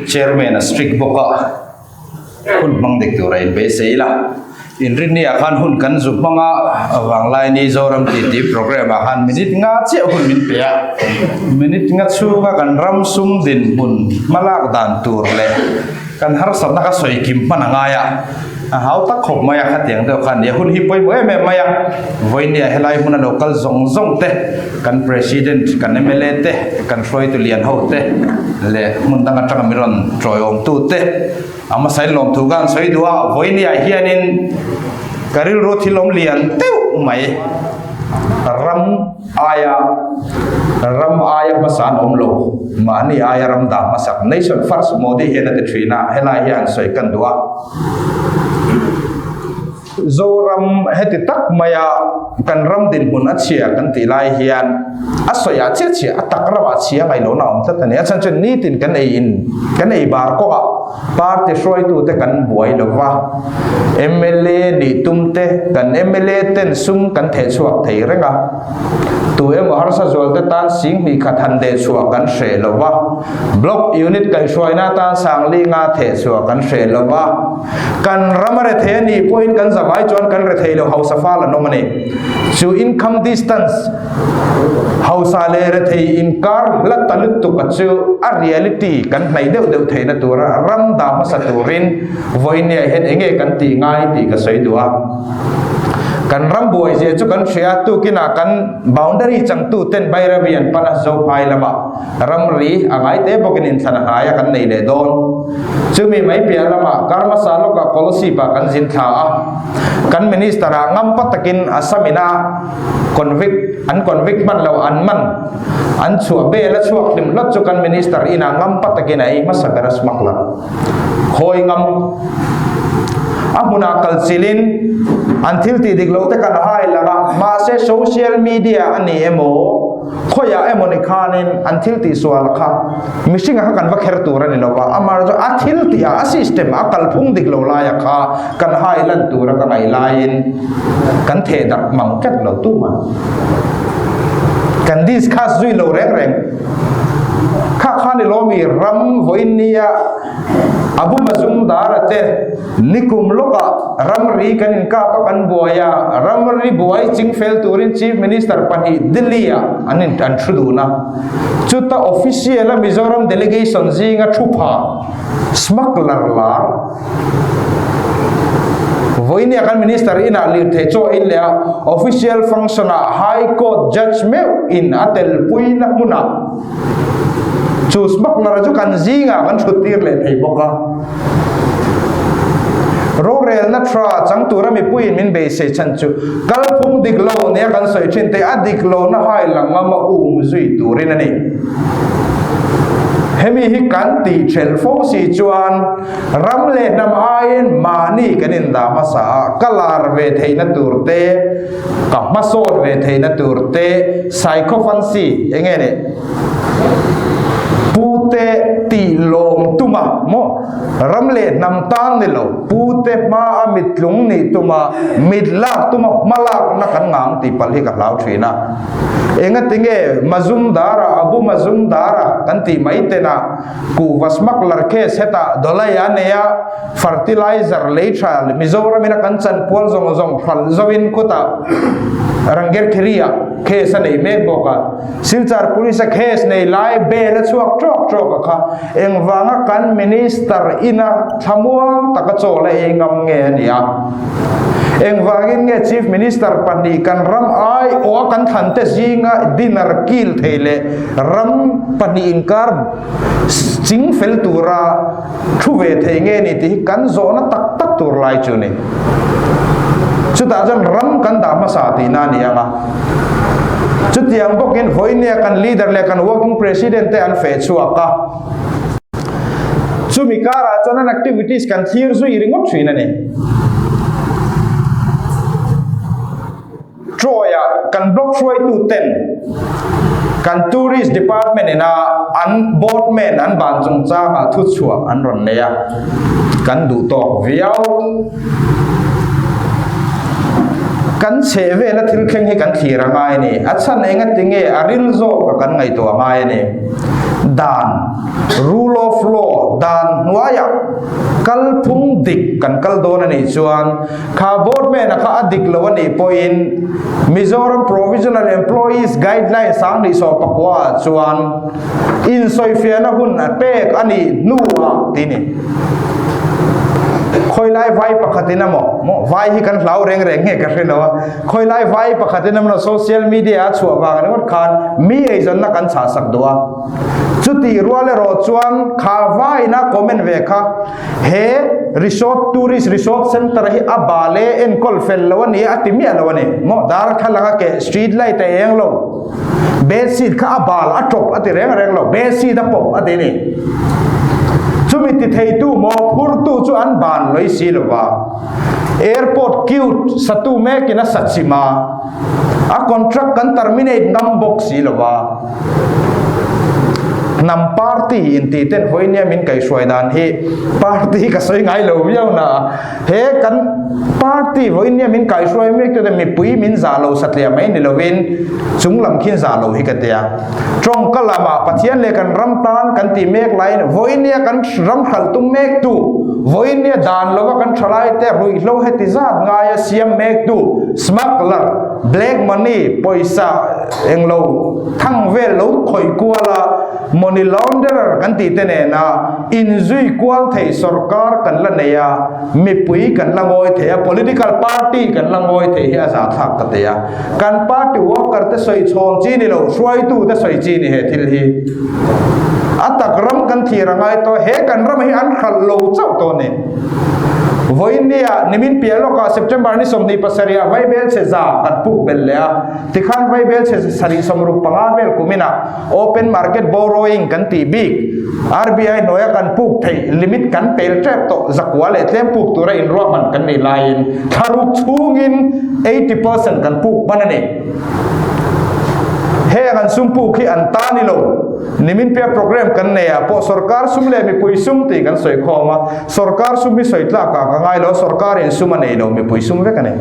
Chairman a strict bawk a, hun hmang dik tur a inbeisei ila. Inrinni ah khan hun kan zu hmang a, Vanglaini Zoram titi programme ah khan minute nga chiah hun min pe a. Minute nga chhunga kan ram sum dinhmun hmalak dan tur leh kan harsatna kha sawi kim hman a ngai a, a hau tak khawp mai a, khatiang deuh khan nia hun hi pawimawh em em mai a. Vawinia helai hmuna lo kal zawng zawng te, kan President, kan mla te, kan hruaitu lian ho te leh hmun dang atanga min rawn tawiawmtu te a hmasa in lawmthu ka han sawi duh a, vawinia hianin ka rilru thil awm lian deuh mai ram aia ram aia hmasa an awm lo, mahni aia ram dah hmasak nation first Modi hian a ti thin a, helai hi an sawi kan duh a. Zoram heti tak maia kan ram dinhmun a chhia kan tih lai hian a sawi ah chiah chiah a tak ramah chhia ngaih lohna a awm tlat a ni. A chhan chuan nitin kan ei in kan ei bar kawngah party hruaitute kan buai lo va, mla nih tum te kan mla ten sum kan theh chhuak thei reng a, tu emaw harsa zual te tan sing hnih khat han deh chhuah kan hreh lo va, block unit kaihhruaina tan sangli nga theh chhuah kan hreh lo va. Kan ram a rethei a nih pawhin kan zavai chuan kan rethei lo hausa fal an awm a ni. Chu income distance hausa leh rethei inkar hla ta lutuk a chu a reality kan hnaih deuh deuh theihna tura ram dah hmasa turin vawinia hian enge kan tih ngai tih ka sawi duh a. Kan ram buai zia chu kan hria tukinah kan boundary changtu ten Bairabi an pan a Zophai lamah Ramri a ngai te bawkin inthlan a hnai a kan nei leh dawn. Chumi mai piah lamah kar hmasa lawkah Kolasib ah kan zin thla a, kan Minister ah ngampa takin Assam ina convict an convict hman lo an man an chhuah bel a chhuak hlim hlawt chu kan Minister inah ngampa takin a ei hmasa ber a smuggler khawi ngam a hmunah kal chilin an thil tih dik loh te kan hai lang a, mahse social media a ni emaw Khawiah emaw ni khanin an thil tih sual kha mihringa kha kan va kher tur a ni lo va, amaherawhchu a thil tih ah a system a kalphung dik lo laia kha kan hai lan tura ka ngaih laiin kan theh darh mang tlat lo tumah kan discuss zui lo reng reng. Kha kha ni lawmi ram vawiin nia Abu Mazumdar a te Nikum lawkah ramri kan inkap a kan buai a, ramri buai chingfel turin Chief Minister pahnih Delhi-ah an in an thu dun a. Chuta official a Mizoram delegation zinga thu pha smuggler lar vawinia kan Minister inah lirthei chaw in leh a, official function-ah High Court Judge meuh in a telpuina hmunah chu smuggler chu kan zingah kan thut tir leh thei bawk a. Rorelna tha chang tura mipuiin min beisei chhan chu kalphung dik lo nia kan sawi thin te a dik lohna hai lang ngama um zui turin a ni. Hemi hi kan tih thelh fo si chuan ram leh hnam aiin mahni kan indah hmasa a, ka lar ve theihna tur te, ka hmasawn ve theihna tur te, sycophancy eng nge ni? Pute tih lawm tuma maw ram leh hnam tan ni lo pute hma a mittlung nih tuma mit lak tuma hma lakna kan ngang tih palh hi ka hlau thin a. Engatinge Mazumdara Abu Mazumdara kan tih mai tena kuhva smuggler case hetah Dolai a nei a fertilizer lei tha Mizoram ina kan chanpual zawng zawng hralh zoin khutah Rangerkhiri ah case a nei mek bawk a. Silchar Police a case nei lai bail a chhuak tawk tawk a kha engvanga kan Minister ina thlamuang taka chawl a ei ngam nge a ni a? Engvangin nge Chief Minister pahnih kan ram aiawh a kan thlan te zinga dinner kil thei leh ram pahnih inkar ching fel tura thu ve thei nge ni tih hi kan zawhna tak tak tur lai chu ni. Chutah chuan ram kan dah hmasa tihna a ni ang a. Chutiang bawkin vawinia kan leader leh kan working president te an feh chhuak a. Chumi karah chuan an activities kan thlir zui ringawt thin a ni. Troy-ah kan block hruaitu ten kan tourist department ina an boardman an ban chungchangah thuchhuah an rawn nei a, kan duh tawk viau. Kan chhehvela thil thleng hi kan thlir a ngai a ni. A chhan engati nge a ril zawk a kan ngaihtuah a ngai a ni. Dan, rule of law, dan hnuaiah kalphung dik kan kal dawn a nih chuan kha boardman a kha a dik lo a nih pawhin Mizoram Provisional Employees Guideline 2019 ah chuan insawifiahna hun a pek a nih hnuah tih ni. Khawilai vai pakhatin emaw, maw vai hi kan hlau reng reng nge ka hre lo a, khawilai vai pakhatin emaw social media a chhuah vang ringawt khan mi eizawnna kan chhah sak duh a. Chutih rual erawh chuan kha vaiin a comment ve kha he resort tourist resort center hi a bal e enkawl fel lo a ni a ti miah lo a ni. Maw darthlalang a keh street light a eng lo. Bedsheet kha a bal a tawp a ti reng reng lo, bedsheet a pawp a ti a ni. Chumi ti theitu mawhphurtu chu an ban lawih si lo va, airport cute satu mekin a sa chim a, a contract kan terminate ngam bawk si lo va. Hnam party intih ten vawinia min kaihhruai dan hi party ka sawi ngai lo viau na a, He kan party vawiin nia min kaihruai mek te mipui min zah lo satliah mai ni lovin chung lam khin zah lo hi ka tia. Tawngka lamah Pathian leh kan ram tan kan tih mek laiin vawiin nia kan ram hralh tum mek tu, vawiin nia dan lova kan thalai te ruihhlo heti zat ngaia siam mek tu, smuggler, black money, pawisa englo thang vel lo khawih kual a, Money launderer kan tih te nena inzui kual thei sorkar kan la nei a, mipui kan la ngawi thei a, political party kan la ngawi thei hi a zahthlak ta teh a. Kan party worker te sawi chhawn chi ni lo, hruaitu te sawi chi ni he thil hi. A tak ram kan thlir a ngai tawh, he kan ram hi an hralh lo chauh tawh a ni. Vawinia nimin piah lawkah September ni 27 ah Vaibelchhe za kan puk belh leh a, tikhan Vaibelchhe sarih 65 vel kuminah Open market borrowing kan tih bik, RBI hnuaia kan puk theih limit kan pel tep tawh zakua leh tlem puk tura inruahman kan nih laiin thlaruk chhungin 80% kan puk hman a ni. Heng an sum puk hi an ta ni lo. Nimin pia program kan nei ah pawh sorkar sum leh mipui sum tih kan sawi khawm a, sorkar sum hi sawi tlak ah ka ngai lo, sorkar in sum a nei lo, mipui sum vek a ni.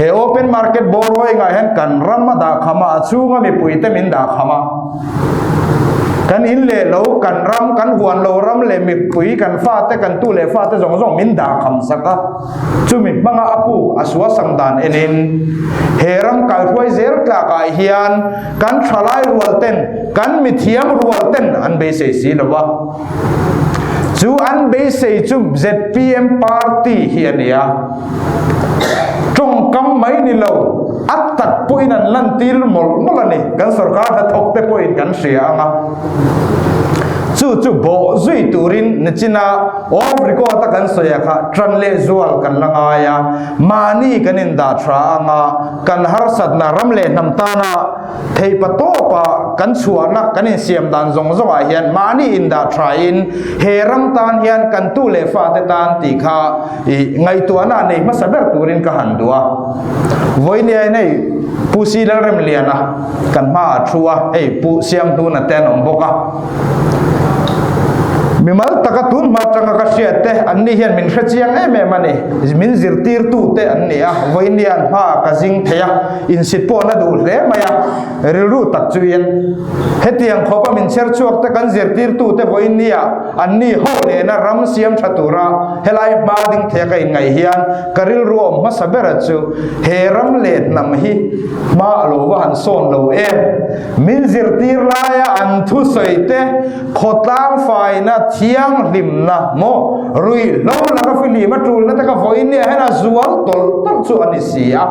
He open market borrowing ah hian kan ram a dah kham a, a chhunga mipui te min dah kham a. Kan in leh lo, kan ram, kan huan lo ram leh mipui, kan fate, kan tu leh fate zawng zawng min dah kham sak a. Chumi hmanga a puk a suasang dan enin he ram kaihruai zel tlak ah hian kan thalai rual ten, kan mithiam rual ten an beisei si lo va. Chu an beisei chu zpm party hi a ni a, tawngkam mai ni lo, a tak pawhin an lantir mawlh mawlh a ni. Kan sorkar hnathawk te pawhin kan hria ang a, chu chu bawh zui turin nichina off record a kan sawi ah kha tan leh zual kan la ngai a, mahni kan indah tha ang a, kan harsatna ram leh hnam tana Theipa tawpa kan chhuahna kan insiam dan zawng zawngah hian mahni indah thain he ram tan hian kan tu leh fate tan tih kha i ngaihtuahna nei hmasa ber turin ka han duh a. Vawinia in hei Pu Si Lalremliana kan hmaah thu a, hei Pu Siamhnuna te an awm bawk a. Mimal taka tun hma atanga ka hriat te an ni hian min hre chiang em em a ni. Min zirtirtu te an ni a, vawinia an hmaah ka zing thei a, insit pawh na duh hle mai a, rilru tak chuin hetiang khawpa min chher chhuak te kan zirtirtu te vawinia an ni ho nena ram siam tha tura helai hma ding thei a ka inngaih hian ka rilru awm hmasa bera chu he ram leh hnam hi hma a lo va han sawn lo em. Min zirtir laia an thusawi te khawtlang faina thianghlimna maw ruihhlo laka fihlim a tulna te kha vawinia hian a zual tawlh tawlh chu a ni si a.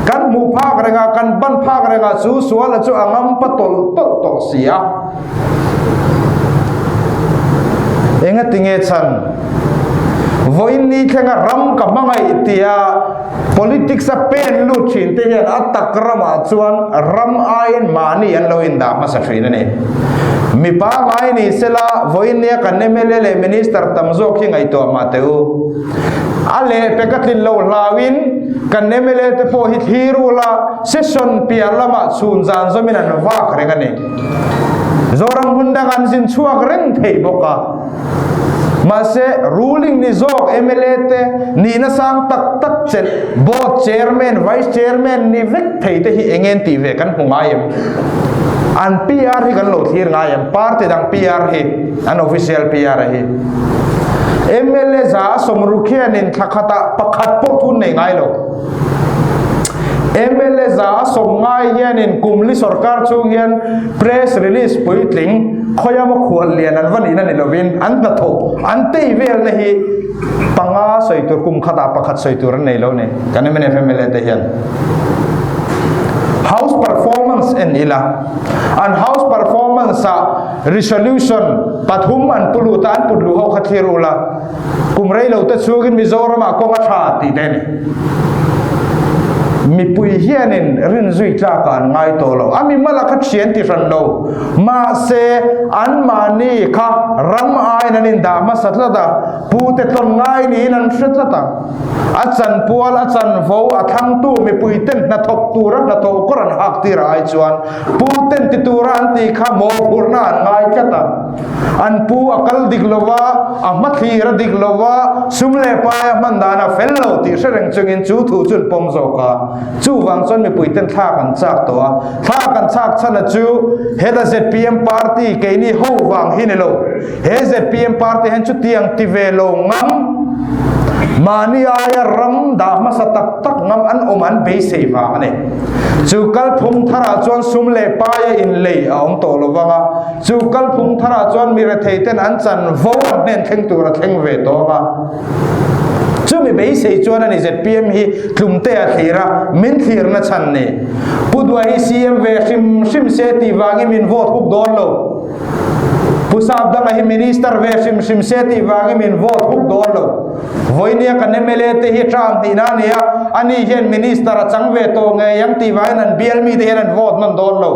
Kan hmuh phak rengah, kan ban phak rengah chu suala chu a ngampa tawlh tawlh tawh si a. Engatinge chhan? Vawiin ni thlenga ram ka hmangaih tia politics a pen lut thin te hian a tak ramah chuan ram aiin mahni an lo indah hmasa thin a ni. Mipa ngai ni sela vawiin nia kan mla leh minister tam zawk hi ngaihtuah mah teh u. A lehpek a tlin loh hlauin kan mla te pawh hi thlir ula session piah lamah chhun zan zawmin an vak reng a ni. Zoram hmun dang an zin chhuak reng thei bawk a. Mahse, ruling ni zawk mla te nihna sang tak tak chelh board chairman, vice chairman ni vek thei te hi eng en tih ve kan hmu ngai em? An PR hi kan lo thlir ngai em? Party dang PR hi, an official PR hi. Mla za a sawmruk hianin thla khatah pakhat pawh thun nei ngai lo. Mla za a sawm ngai hianin kum li sorkar chhung hian press release puitling khawia maw khual lian an va nihna ni lovin an hnathawh an tei velna hi panga sawi tur kum khatah pakhat sawi tur an nei lo ni kan mnf mla te hian house performance en ila an house performance ah resolution pathum an pu lut a an put luh ho kha thlir ula Kum rei lo te chhungin Mizoramah kawng a tha tih te a ni. Mipui hianin rinzui tlakah an ngai tawh lo. A mimal a kha thian ti hran lo. Mahse, anmahni kha ram aiin an indah hmasa tlat a, pute tlawn ngai niin an hre tlat a. A chanpual, a chanvo, a thlangtu mipuiten hnathawk tura hnathawh kawr an hak tirah ai chuan puten ti tura an tih kha mawhphurhna an ngai tlat a. An pu a kal dik lo va, a hmathlir a dik lo va, sum leh pai a hman dan a fel lo tih hre reng chungin chu thu chu an pawm zawk a. Chuvang chuan mipuiten thla kan chak tawh a. Thla kan chak chhan a chu heta zpm party keini ho vang hi ni lo. He zpm party hian chutiang ti ve lo ngam, mahni aia ram dah hmasa tak tak ngam an awm an beisei vang a ni. Chu kalphung tharah chuan sum leh paia inlei a awm tawh lo vang a. Chu kalphung tharah chuan mi retheiten an chanvo an hnen thleng tur a thleng ve tawng a. Chumi beisei chuan a ni zpm hi tlumte a thlir a, min thlirna chhan ni. Pu Duai hi CM ve hrim hrim se tih vangin min vote huk dawn lo. Pu Sapdanga hi Minister ve hrim hrim se tih vangin min vote huk dawn lo. Vawinia kan mla te hi term hnihna a ni a, ani hian Minister a chang ve tawh ngei ang tih vangin an bial mite hian an vote nawn dawn lo.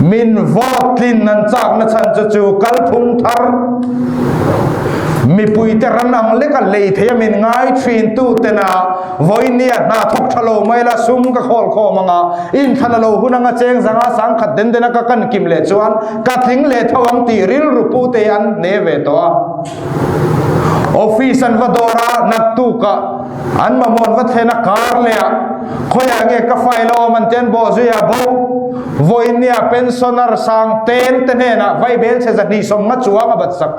Min vote tlin an chakna chhan chu chu kalphung thar mipuite ran ang leka lei theia min ngai thin tu tena vawinia hna thawk tha lo mai la sum ka khawl khawm anga inthlan a lo hun anga cheng zanga sangkhat den den a ka kan kim leh chuan ka tling leh tho ang tih rilru pu te an hne ve tawh a. Office an va dawr a naktukah An mamawh va thlen a kar leh a, khawiah nge ka file a awm an ti an bawh zui a, bo vawinia pensioner sang ten te hnenah vaibel chhe zahnih sawmnga chuang a bat sak.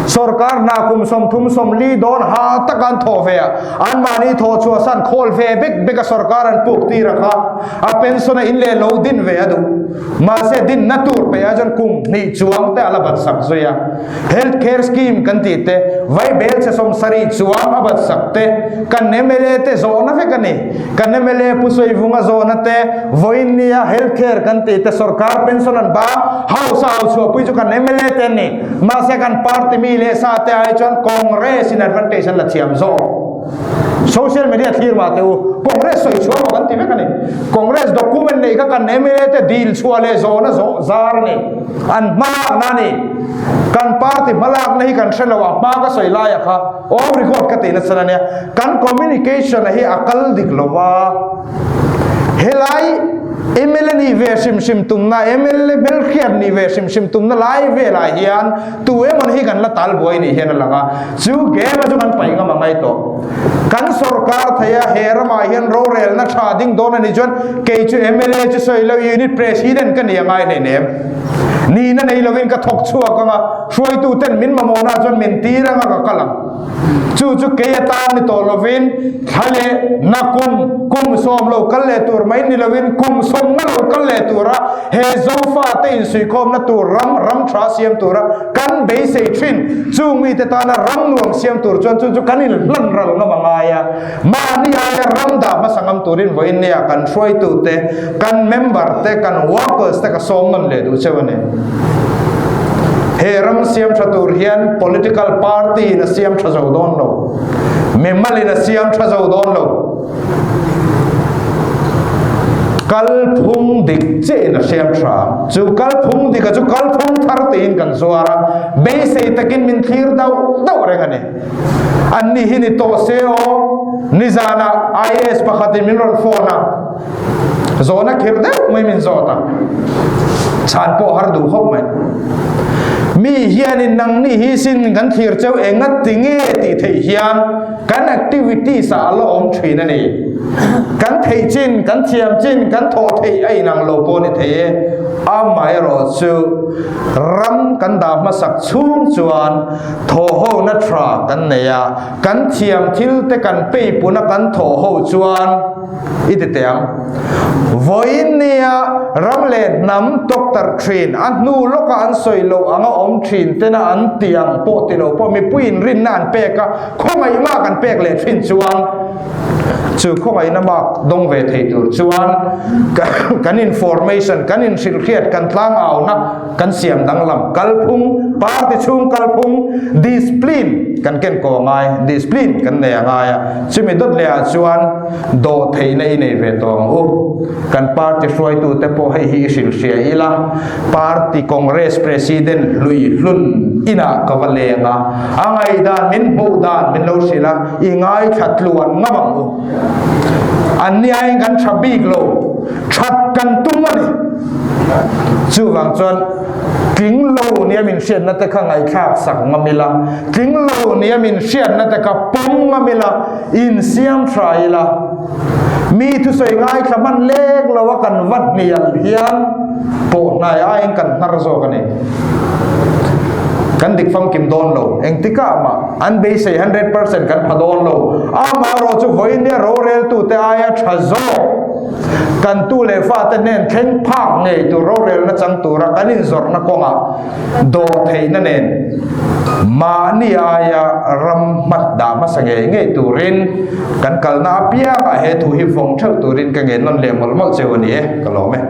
Sorkar hna kum 30 40 dawn ha taka an thawh ve a, anmahni thawh chhuah san khawl ve bek bek a sorkar an puk tir a kha a pension a in leh lo din ve a duh. Mahse dinna tur pe ah chuan kum hnih chuang te a la bat sak zui a. Health Care Scheme kan tih te, vaibel chhe 70 chuang a bat sak te, kan mla te zawhna vek a ni. Kan mla Pu Sawivunga zawhna te, vawiin nia Health Care kan tih te, sorkar pension an ba, House a au chhuahpui chu kan mla te an ni. Mahse kan party mi leh sa te ai chuan Congress in advantage an la thiam zawk. Social media thlir mah teh u, Congress sawi chhuah maw kan ti vek a ni. Congress document neih kha kan mla te dil chhuah leh zawhna zawh zar a ni. An hmalakna a ni. Kan party hmalakna hi kan hre lo a, hma ka sawi laia kha off record ka tih nasa a nia. Kan communication hi a kal dik lo va, helai mla nih ve hrim hrim tumna, mla hmelhriat nih ve hrim hrim tumna lai velah hian tu emaw hi kan la tal buai nih hian a lang a. Chu game a chu kan paih ngam a ngai tawh. Kan sorkar thei a, he ramah hian rorelna tha ding dawn a nih chuan kei chu mla chu sawi lo unit president ka ni a ngai hlein em. Nihna nei lovin ka thawk chhuak ang a, hruaitu ten min mamawhna chuan min tir ang a ka kal ang. Chu chu kei atan ni tawh lovin thla leh nakum kum sawm lo kal leh tur mai ni lovin kum sawmna lo kal leh tura he Zofate insuikhawmna tur ram ram tha siam tura kan beisei thin. Chung mite tana ram nuam siam tur chuan chu chu kan inhlan ral ngam a ngai a. Mahni aia ram dah hmasa ngam turin vawiin nia kan hruaitute, kan member te, kan workers te ka sawm nawn leh duh cheu a ni. He ram siam tha tur hian political party in a siam tha zo dawn lo. Mimal in a siam tha zo dawn lo. Kalphung dik chiah in a siam tha. Chu kalphung dika chu kalphung thar tiin kan zuar a, beisei takin min thlir dauh dauh reng a ni. An ni hi ni tawh se aw, nizanah IAS pakhatin min rawn phone a, zawhna khir deuh mai min zawt a, chhan pawh har duh khawp mai. Mi hianin nangni hi sin kan thlir cheu enga tinge tih theih hian kan activities ah a la awm thin a ni. Kan theih chin, kan thiam chin, kan thawh theih a inang lo pawh ni thei e. Amaherawh chu ram kan dah hmasak chhung chuan thawhhona tha kan nei a, kan thiam thil te kan peipuna kan thawhho chuan i ti teh ang. Vawiin nia ram leh hnam doctor thin a hnu lawka an sawi loh anga awm thin tena an ti ang pawh ti lo pawh mipuiin rinna an pek a, khawngaih mak an pek leh thin chuan chu khawngaihna mak dawng ve thei tur chuan kan information kan inhrilhhriat kan tlangauna kan siam danglam kalphung party chhung kalphung discipline kan ken kaw ngai discipline kan nei a ngai a chumi dawt leh ah chuan dawh theihna i nei ve tawh ang u kan party hruaitu te pawh hei hi i hrilhhria ila party congress president hlui hlun inah ka va leng a a ngaihdan min hmuh dan min lo hrilh a i ngaithla tluan ngam ang u an ni aiin kan tha bik lo that kan tum a ni. Chuvang chuan tling lo nia min hriatna te kha ngaihthlak sak ngam ila, tling lo nia min hriatna te kha pawm ngam ila, insiam tha ila, mi thusawi ngaithla hman lek lo a kan va hnial hian pawh hnai aiin kan hnar zawk a ni. Kan dik famkim dawn lo, engtikah mah an beisei 100% kan pha dawn lo, amaherawh chu vawiin nia roreltute aia tha zawk, Kan tu leh fate hnen thleng phak ngei tur rorelna chang tura kan inzawrhna kawngah dawhtheihna nen mahni aia ram hmat dah hmasa ngei ngei turin kan kalna apiangah he thu hi vawng theuh turin ka ngen nawn leh mawlh mawlh cheu a ni e, ka lawm e.